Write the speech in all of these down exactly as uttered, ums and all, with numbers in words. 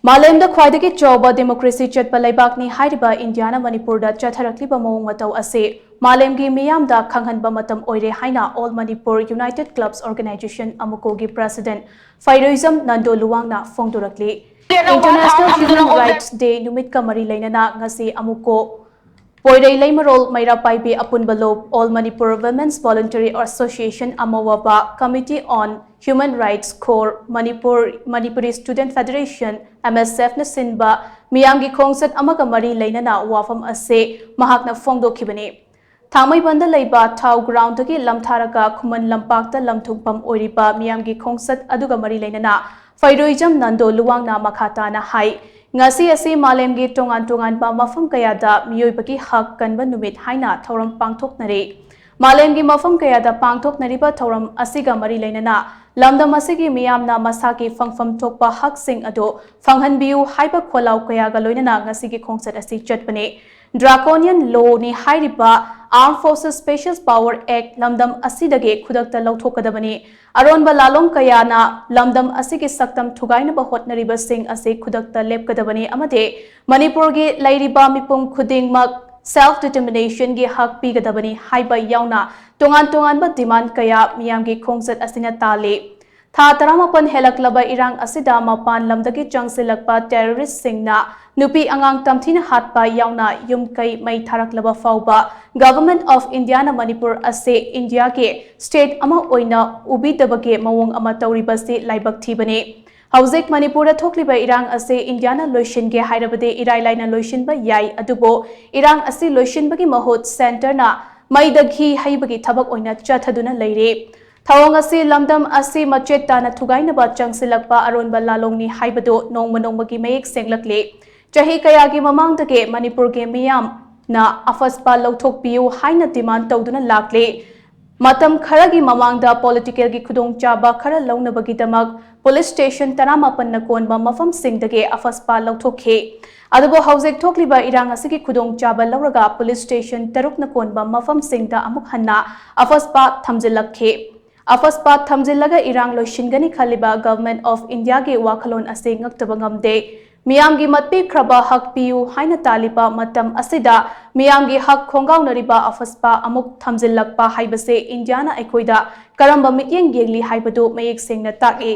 ꯃꯥꯂꯦꯝꯗ ꯈ꯭ꯋꯥꯏꯗꯒꯤ ꯆꯥꯎꯕ ꯗꯦꯃꯣꯀ꯭ꯔꯦꯁꯤ ꯆꯠꯄ ꯂꯩꯕꯥꯛꯅꯤ ꯍꯥꯏꯔꯤꯕ ꯏꯟꯗꯤꯌꯥꯅ ꯃꯅꯤꯄꯨꯔꯗ ꯆꯠꯊꯔꯛꯂꯤꯕ ꯃꯑꯣꯡ ꯃꯇꯧ ꯑꯁꯤ ꯃꯥꯂꯦꯝꯒꯤ ꯃꯤꯌꯥꯝꯗ ꯈꯪꯍꯟꯕ ꯃꯇꯝ ꯑꯣꯏꯔꯦ ꯍꯥꯏꯅ All Manipur United Clubs Organization, ꯑꯃꯨꯀꯣꯒꯤ president ꯐꯩꯔꯣꯏꯖꯝ Nando ꯂꯨꯋꯥꯡꯅ ꯐꯣꯡꯗꯣꯔꯛꯂꯤ꯫ International Human Rights Day ꯅꯨꯃꯤꯠꯀ ꯃꯔꯤ ꯂꯩꯅꯅ ꯉꯁꯤ ꯑꯃꯨꯀꯣ ꯄꯣꯏꯔꯩ ꯂꯩꯃꯔꯣꯜ ꯃꯩꯔꯥ ꯄꯥꯏꯕꯤ ꯑꯄꯨꯟꯕ ꯂꯣ, All Manipur Women's Voluntary Association, ꯑꯃꯋꯕ, Committee on Human Rights, ꯈꯣꯔ, Manipur, Manipuri Student Federation, M S F ꯅ ꯁꯤꯟꯕ ꯃꯤꯌꯥꯝꯒꯤ ꯈꯣꯡꯆꯠ ꯑꯃꯒ ꯃꯔꯤ ꯂꯩꯅꯅ ꯋꯥꯐꯝ ꯑꯁꯤ ꯃꯍꯥꯛꯅ ꯐꯣꯡꯗꯣꯛꯈꯤꯕꯅꯤ꯫ ꯊꯥꯡꯃꯩꯕꯟꯗ ꯂꯩꯕ ꯊꯥꯎ ground ꯗꯒꯤ ꯂꯝꯊꯥꯔꯒ ꯈꯨꯃꯟ ꯂꯝꯄꯥꯛꯇ ꯂꯝ ꯊꯨꯡꯐꯝ ꯑꯣꯏꯔꯤꯕ ꯃꯤꯌꯥꯝꯒꯤ ꯈꯣꯡꯆꯠ ꯑꯗꯨꯒ ꯃꯔꯤ ꯂꯩꯅꯅ ꯐꯩꯔꯣꯏꯖꯝ ꯅꯟꯗꯣ ꯂꯨꯋꯥꯡꯅ ꯃꯈꯥ ꯇꯥꯅ ꯍꯥꯏ, ꯉꯁꯤ ꯑꯁꯤ ꯃꯥꯂꯦꯝꯒꯤ ꯇꯣꯉꯥꯟ ꯇꯣꯉꯥꯟꯕ ꯃꯐꯝ ꯀꯌꯥꯗ ꯃꯤꯑꯣꯏꯕꯒꯤ ꯍꯛ ꯀꯟꯕ ꯅꯨꯃꯤꯠ ꯍꯥꯏꯅ ꯊꯧꯔꯝ ꯄꯥꯡꯊꯣꯛꯅꯔꯤ꯫ ꯃꯥꯂꯦꯝꯒꯤ ꯃꯐꯝ ꯀꯌꯥꯗ ꯄꯥꯡꯊꯣꯛꯅꯔꯤꯕ ꯊꯧꯔꯝ ꯑꯁꯤꯒ ꯃꯔꯤ ꯂꯩꯅꯅ ꯂꯝꯗꯝ ꯑꯁꯤꯒꯤ ꯃꯤꯌꯥꯝꯅ ꯃꯁꯥꯒꯤ ꯐꯪꯐꯝ ꯊꯣꯛꯄ ꯍꯛꯁꯤꯡ ꯑꯗꯨ ꯐꯪꯍꯟꯕꯤꯌꯨ ꯍꯥꯏꯕ ꯈꯣꯜꯂꯥꯎ ꯀꯌꯥꯒ ꯂꯣꯏꯅꯅ ꯉꯁꯤꯒꯤ ꯈꯣꯡꯆꯠ ꯑꯁꯤ ꯆꯠꯄꯅꯤ꯫ Draconian law ꯅꯤ ꯍꯥꯏꯔꯤꯕ Armed Forces Special Power Act ꯂꯝꯗꯝ ꯑꯁꯤꯗꯒꯤ ꯈꯨꯗꯛꯇ ꯂꯧꯊꯣꯛꯀꯗꯕꯅꯤ꯫ ꯑꯔꯣꯟꯕ ꯂꯥꯂꯣꯡ ꯀꯌꯥꯅ ꯂꯝꯗꯝ ꯑꯁꯤꯒꯤ ꯁꯛꯇꯝ ꯊꯨꯒꯥꯏꯅꯕ ꯍꯣꯠꯅꯔꯤꯕꯁꯤꯡ ꯑꯁꯤ ꯈꯨꯗꯛꯇ ꯂꯦꯞꯀꯗꯕꯅꯤ ꯑꯃꯗꯤ ꯃꯅꯤꯄꯨꯔꯒꯤ ꯂꯩꯔꯤꯕ ꯃꯤꯄꯨꯝ ꯈꯨꯗꯤꯡꯃꯛ self determination ꯒꯤ ꯍꯛ ꯄꯤꯒꯗꯕꯅꯤ ꯍꯥꯏꯕ ꯌꯥꯎꯅ ꯇꯣꯉꯥꯟ ꯇꯣꯉꯥꯟꯕ demand ꯀꯌꯥ ꯃꯤꯌꯥꯝꯒꯤ ꯈꯣꯡꯆꯠ ꯑꯁꯤꯅ ꯇꯥꯜꯂꯤ꯫ ꯊꯥ ꯇꯔꯥꯃꯥꯄꯟ ꯍꯦꯜꯂꯛꯂꯕ ꯏꯔꯥꯡ ꯑꯁꯤꯗ ꯃꯄꯥꯟ ꯂꯝꯗꯒꯤ ꯆꯪꯁꯤꯜꯂꯛꯄ terrorist ꯁꯤꯡꯅ ꯅꯨꯄꯤ ꯑꯉꯥꯡ ꯇꯝꯊꯤꯅ ꯍꯥꯠꯄ ꯌꯥꯎꯅ ꯌꯨꯝ ꯀꯩ ꯃꯩ ꯊꯥꯔꯛꯂꯕ ꯐꯥꯎꯕ Government of India ꯅ ꯃꯅꯤꯄꯨꯔ ꯑꯁꯤ ꯏꯟꯗꯤꯌꯥꯒꯤ state ꯑꯃ ꯑꯣꯏꯅ ꯎꯕꯤꯗꯕꯒꯤ ꯃꯑꯣꯡ ꯑꯃ ꯇꯧꯔꯤꯕꯁꯤ ꯂꯥꯏꯕꯛ ꯊꯤꯕꯅꯤ꯫ ꯍꯧꯖꯤꯛ ꯃꯅꯤꯄꯨꯔꯗ ꯊꯣꯛꯂꯤꯕ ꯏꯔꯥꯡ ꯑꯁꯤ ꯏꯟꯗꯤꯌꯥꯅ ꯂꯣꯏꯁꯤꯟꯒꯦ ꯍꯥꯏꯔꯕꯗꯤ ꯏꯔꯥꯏ ꯂꯥꯏꯅ ꯂꯣꯏꯁꯤꯟꯕ ꯌꯥꯏ, ꯑꯗꯨꯕꯨ ꯏꯔꯥꯡ ꯑꯁꯤ ꯂꯣꯏꯁꯤꯟꯕꯒꯤ ꯃꯍꯨꯠ centre ꯅ ꯃꯩꯗ ꯘꯤ ꯍꯩꯕꯒꯤ ꯊꯕꯛ ꯑꯣꯏꯅ ꯆꯠꯊꯗꯨꯅ ꯂꯩꯔꯦ꯫ ꯊꯧꯑꯣꯡ ꯑꯁꯤ ꯂꯝꯗꯝ ꯑꯁꯤ ꯃꯆꯦꯠ ꯇꯥꯅ ꯊꯨꯒꯥꯏꯅꯕ ꯆꯪꯁꯤꯜꯂꯛꯄ ꯑꯔꯣꯟꯕ ꯂꯥꯂꯣꯡꯅꯤ ꯍꯥꯏꯕꯗꯨ ꯅꯣꯡꯃ ꯅꯣꯡꯃꯒꯤ ꯃꯌꯦꯛ ꯁꯦꯡꯂꯛꯂꯤ꯫ ꯆꯍꯤ ꯀꯌꯥꯒꯤ ꯃꯃꯥꯡꯗꯒꯤ ꯃꯅꯤꯄꯨꯔꯒꯤ ꯃꯤꯌꯥꯝꯅ ꯑꯐꯁꯄꯥ ꯂꯧꯊꯣꯛꯄꯤꯌꯨ ꯍꯥꯏꯅ demand ꯇꯧꯗꯨꯅ ꯂꯥꯛꯂꯤ꯫ ꯃꯇꯝ ꯈꯔꯒꯤ ꯃꯃꯥꯡꯗ political ꯒꯤ ꯈꯨꯗꯣꯡꯆꯥꯕ ꯈꯔ ꯂꯧꯅꯕꯒꯤꯗꯃꯛ police station ꯇꯔꯥꯃꯥꯄꯟꯅ ꯀꯣꯟꯕ ꯃꯐꯝꯁꯤꯡꯗꯒꯤ ꯑꯐꯁꯄꯥ ꯂꯧꯊꯣꯛꯈꯤ꯫ ꯑꯗꯨꯕꯨ ꯍꯧꯖꯤꯛ ꯊꯣꯛꯂꯤꯕ ꯏꯔꯥꯡ ꯑꯁꯤꯒꯤ ꯈꯨꯗꯣꯡꯆꯥꯕ ꯂꯧꯔꯒ police station ꯇꯔꯨꯛꯅ ꯀꯣꯟꯕ ꯃꯐꯝꯁꯤꯡꯗ ꯑꯃꯨꯛ ꯍꯟꯅ ꯑꯐꯁꯄꯥ ꯊꯝꯖꯤꯜꯂꯛꯈꯤ꯫ ꯑꯐꯁꯄꯥ ꯊꯝꯖꯤꯜꯂꯒ ꯏꯔꯥꯡ ꯂꯣꯏꯁꯤꯟꯒꯅꯤ ꯈꯜꯂꯤꯕ Government of Indiaꯒꯤ ꯋꯥꯈꯜꯂꯣꯟ ꯑꯁꯤ ꯉꯛꯇꯕ ꯉꯝꯗꯦ꯫ ꯃꯤꯌꯥꯝꯒꯤ ꯃꯠ ꯄꯤꯈ꯭ꯔꯕ ꯍꯛ ꯄꯤꯌꯨ ꯍꯥꯏꯅ ꯇꯥꯜꯂꯤꯕ ꯃꯇꯝ ꯑꯁꯤꯗ ꯃꯤꯌꯥꯝꯒꯤ ꯍꯛ ꯈꯣꯡꯒꯥꯎꯅꯔꯤꯕ ꯑꯐꯁꯄꯥ ꯑꯃꯨꯛ ꯊꯝꯖꯤꯜꯂꯛꯄ ꯍꯥꯏꯕꯁꯦ ꯏꯟꯗꯤꯌꯥꯅ ꯑꯩꯈꯣꯏꯗ ꯀꯔꯝꯕ ꯃꯤꯠꯌꯦꯡ ꯌꯦꯡꯂꯤ ꯍꯥꯏꯕꯗꯨ ꯃꯌꯦꯛ ꯁꯦꯡꯅ ꯇꯥꯛꯏ꯫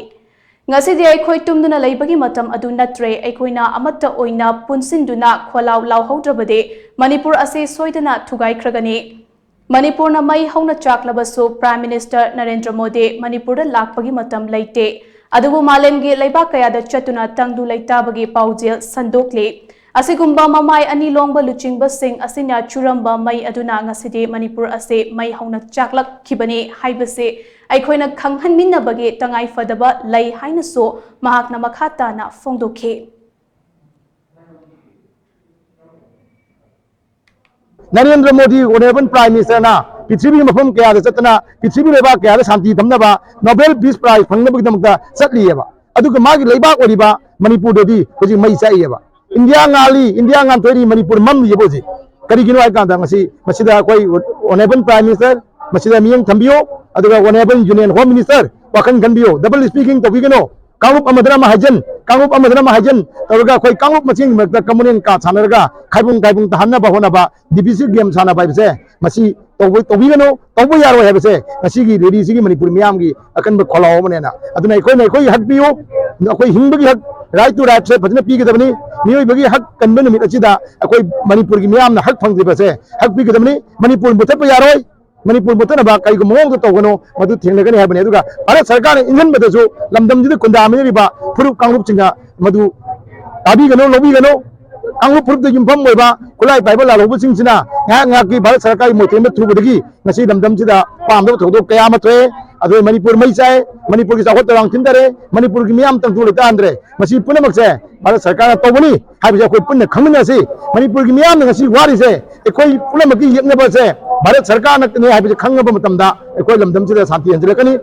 ꯉꯁꯤꯗꯤ ꯑꯩꯈꯣꯏ ꯇꯨꯝꯗꯨꯅ ꯂꯩꯕꯒꯤ ꯃꯇꯝ ꯑꯗꯨ ꯅꯠꯇ꯭ꯔꯦ꯫ ꯑꯩꯈꯣꯏꯅ ꯑꯃꯠꯇ ꯑꯣꯏꯅ ꯄꯨꯟꯁꯤꯟꯗꯨꯅ ꯈꯣꯜꯂꯥꯎ ꯂꯥꯎꯍꯧꯗ꯭ꯔꯕꯗꯤ ꯃꯅꯤꯄꯨꯔ ꯑꯁꯤ ꯁꯣꯏꯗꯅ ꯊꯨꯒꯥꯏꯈ꯭ꯔꯒꯅꯤ꯫ ꯃꯅꯤꯄꯨꯔꯅ ꯃꯩ ꯍꯧꯅ ꯆꯥꯛꯂꯕꯁꯨ Prime Minister ꯅꯔꯦꯟꯗ꯭ꯔ ꯃꯣꯗꯤ ꯃꯅꯤꯄꯨꯔꯗ ꯂꯥꯛꯄꯒꯤ ꯃꯇꯝ ꯂꯩꯇꯦ꯫ ꯑꯗꯨꯕꯨ ꯃꯥꯂꯦꯝꯒꯤ ꯂꯩꯕꯥꯛ ꯀꯌꯥꯗ ꯆꯠꯇꯨꯅ ꯇꯪꯗꯨ ꯂꯩꯇꯥꯕꯒꯤ ꯄꯥꯎꯖꯦꯜ ꯁꯟꯗꯣꯛꯂꯤ꯫ ꯑꯁꯤꯒꯨꯝꯕ ꯃꯃꯥꯏ ꯑꯅꯤ ꯂꯣꯡꯕ ꯂꯨꯆꯤꯡꯕꯁꯤꯡ ꯑꯁꯤꯅ ꯆꯨꯔꯝꯕ ꯃꯩ ꯑꯗꯨꯅ ꯉꯁꯤꯗꯤ ꯃꯅꯤꯄꯨꯔ ꯑꯁꯤ ꯃꯩ ꯍꯧꯅ ꯆꯥꯛꯂꯛꯈꯤꯕꯅꯤ ꯍꯥꯏꯕꯁꯤ ꯑꯩꯈꯣꯏꯅ ꯈꯪꯍꯟꯃꯤꯟꯅꯕꯒꯤ ꯇꯉꯥꯏꯐꯗꯕ ꯂꯩ ꯍꯥꯏꯅꯁꯨ ꯃꯍꯥꯛꯅ ꯃꯈꯥ ꯇꯥꯅ ꯐꯣꯡꯗꯣꯛꯈꯤ꯫ ꯅꯔꯦꯟꯗ꯭ꯔ ꯃꯣꯗꯤ Honourable Prime Ministerꯅ ꯄ꯭ꯔꯤꯊꯤꯕꯤꯒꯤ ꯃꯐꯝ ꯀꯌꯥꯗ ꯆꯠꯇꯅ ꯄ꯭ꯔꯤꯊꯤꯕꯤ ꯂꯩꯕꯥꯛ ꯀꯌꯥꯗ ꯁꯥꯟꯇꯤ ꯊꯝꯅꯕ Nobel Peace Prize ꯐꯪꯅꯕꯒꯤꯗꯃꯛꯇ ꯆꯠꯂꯤꯑꯕ꯫ ꯑꯗꯨꯒ ꯃꯥꯒꯤ ꯂꯩꯕꯥꯛ ꯑꯣꯏꯔꯤꯕ ꯃꯅꯤꯄꯨꯔꯗꯗꯤ ꯍꯧꯖꯤꯛ ꯃꯩ ꯆꯥꯛꯏꯑꯕ꯫ ꯏꯟꯗꯤꯌꯥ ꯉꯥꯜꯂꯤ, ꯏꯟꯗꯤꯌꯥ ꯉꯥꯟꯊꯣꯏꯔꯤ, ꯃꯅꯤꯄꯨꯔ ꯃꯝꯂꯤꯑꯕ ꯍꯧꯖꯤꯛ꯫ ꯀꯔꯤꯒꯤꯅꯣ ꯍꯥꯏ ꯀꯥꯟꯗ ꯉꯁꯤ ꯃꯁꯤꯗ ꯑꯩꯈꯣꯏ Honourable Prime Minister ꯃꯁꯤꯗ ꯃꯤꯠꯌꯦꯡ ꯊꯝꯕꯤꯌꯨ, ꯑꯗꯨꯒ Honourable Union Home Minister ꯋꯥꯈꯜ ꯈꯟꯕꯤꯌꯨ, double speaking ꯇꯧꯕꯤꯒꯅꯨ꯫ ꯀꯥꯡꯂꯨꯞ ꯑꯃꯗꯅ ꯑꯃ ꯍꯥꯏꯖꯟ, ꯀꯥꯡꯂꯨꯞ ꯑꯃꯗꯅ ꯑꯃ ꯍꯥꯏꯖꯟ ꯇꯧꯔꯒ ꯑꯩꯈꯣꯏ ꯀꯥꯡꯂꯨꯞ ꯃꯁꯦꯟꯒꯤ ꯃꯔꯛꯇ ꯀꯃꯨꯅꯦꯜ ꯀꯥ ꯁꯥꯟꯅꯔꯒ ꯈꯥꯏꯕꯨꯡ ꯈꯥꯏꯕꯨꯡ ꯇꯥꯍꯟꯅꯕ ꯍꯣꯠꯅꯕ divisive game ꯁꯥꯟꯅꯕ ꯍꯥꯏꯕꯁꯦ ꯃꯁꯤ ꯇꯧꯕ-, ꯇꯧꯕꯤꯒꯅꯨ, ꯇꯧꯕ ꯌꯥꯔꯣꯏ ꯍꯥꯏꯕꯁꯦ ꯉꯁꯤꯒꯤ rally ꯁꯤꯒꯤ ꯃꯅꯤꯄꯨꯔ ꯃꯤꯌꯥꯝꯒꯤ ꯑꯀꯟꯕ ꯈꯣꯜꯂꯥꯎ ꯑꯃꯅꯦꯅ꯫ ꯑꯗꯨꯅ ꯑꯩꯈꯣꯏꯅ ꯑꯩꯈꯣꯏꯒꯤ ꯍꯛ ꯄꯤꯌꯨ, ꯑꯩꯈꯣꯏ ꯍꯤꯡꯕꯒꯤ ꯍꯛ, right to rights ꯁꯦ ꯐꯖꯅ ꯄꯤꯒꯗꯕꯅꯤ꯫ ꯃꯤꯑꯣꯏꯕꯒꯤ ꯍꯛ ꯀꯟꯕ ꯅꯨꯃꯤꯠ ꯑꯁꯤꯗ ꯑꯩꯈꯣꯏ ꯃꯅꯤꯄꯨꯔꯒꯤ ꯃꯤꯌꯥꯝꯅ ꯍꯛ ꯐꯪꯗ꯭ꯔꯤꯕꯁꯦ ꯍꯛ ꯄꯤꯒꯗꯕꯅꯤ꯫ ꯃꯅꯤꯄꯨꯔ ꯃꯨꯊꯠꯄ ꯌꯥꯔꯣꯏ꯫ ꯃꯅꯤꯄꯨꯔ ꯃꯨꯠꯇꯅꯕ ꯀꯔꯤꯒꯨꯝꯕ ꯃꯑꯣꯡꯗ ꯇꯧꯒꯅꯣ ꯃꯗꯨ ꯊꯦꯡꯅꯒꯅꯤ ꯍꯥꯏꯕꯅꯤ꯫ ꯑꯗꯨꯒ ꯚꯥꯔꯠ ꯁꯔꯀꯥꯔꯅ ꯏꯟꯖꯟꯕꯗꯁꯨ ꯂꯝꯗꯝꯁꯤꯗ ꯈꯨꯟꯗꯥꯃꯤꯟꯅꯔꯤꯕ ꯐꯨꯔꯨꯞ ꯀꯥꯡꯂꯨꯞꯁꯤꯡꯅ ꯃꯗꯨ ꯇꯥꯕꯤꯒꯅꯨ, ꯂꯧꯕꯤꯒꯅꯨ꯫ ꯀꯥꯡꯂꯨꯞ ꯐꯨꯔꯨꯞꯇ ꯌꯨꯝꯐꯝ ꯑꯣꯏꯕ ꯈꯨꯠꯂꯥꯏ ꯄꯥꯏꯕ ꯂꯥꯜꯍꯧꯕꯁꯤꯡꯁꯤꯅ ꯉꯥꯏꯍꯥꯛ ꯉꯥꯏꯍꯥꯛꯀꯤ ꯚꯥꯔꯠ ꯁꯔꯀꯥꯔꯒꯤ ꯃꯣꯏꯊꯦꯝꯗ ꯊꯨꯕꯗꯒꯤ ꯉꯁꯤ ꯂꯝꯗꯝꯁꯤꯗ ꯄꯥꯝꯗꯕ ꯊꯧꯗꯣꯛ ꯀꯌꯥ ꯑꯃ ꯊꯣꯛꯑꯦ꯫ ꯑꯗꯨꯒ ꯃꯅꯤꯄꯨꯔ ꯃꯩ ꯆꯥꯏ, ꯃꯅꯤꯄꯨꯔꯒꯤ ꯆꯥꯎꯈꯠ ꯊꯧꯔꯥꯡ ꯊꯤꯟꯊꯔꯦ, ꯃꯅꯤꯄꯨꯔꯒꯤ ꯃꯤꯌꯥꯝ ꯇꯪꯗꯨ ꯂꯩꯇꯥꯍꯟꯗ꯭ꯔꯦ꯫ ꯃꯁꯤ ꯄꯨꯝꯅꯃꯛꯁꯦ ꯚꯥꯔꯠ ꯁꯔꯀꯥꯔꯅ ꯇꯧꯕꯅꯤ ꯍꯥꯏꯕꯁꯦ ꯑꯩꯈꯣꯏ ꯄꯨꯟꯅ ꯈꯪꯃꯤꯟꯅꯁꯤ꯫ ꯃꯅꯤꯄꯨꯔꯒꯤ ꯃꯤꯌꯥꯝꯅ ꯉꯁꯤ ꯋꯥꯔꯤꯁꯦ ꯑꯩꯈꯣꯏ ꯄꯨꯝꯅꯃꯛꯀꯤ ꯌꯦꯛꯅꯕꯁꯦ ꯚꯥꯔꯠ ꯁꯔꯀꯥꯔꯅꯅꯦ ꯍꯥꯏꯕꯁꯦ ꯈꯪꯉꯕ ꯃꯇꯝꯗ ꯑꯩꯈꯣꯏ ꯂꯝꯗꯝꯁꯤꯗ ꯁꯥꯟꯇꯤ ꯍꯟꯖꯤꯜꯂꯛꯀꯅꯤ꯫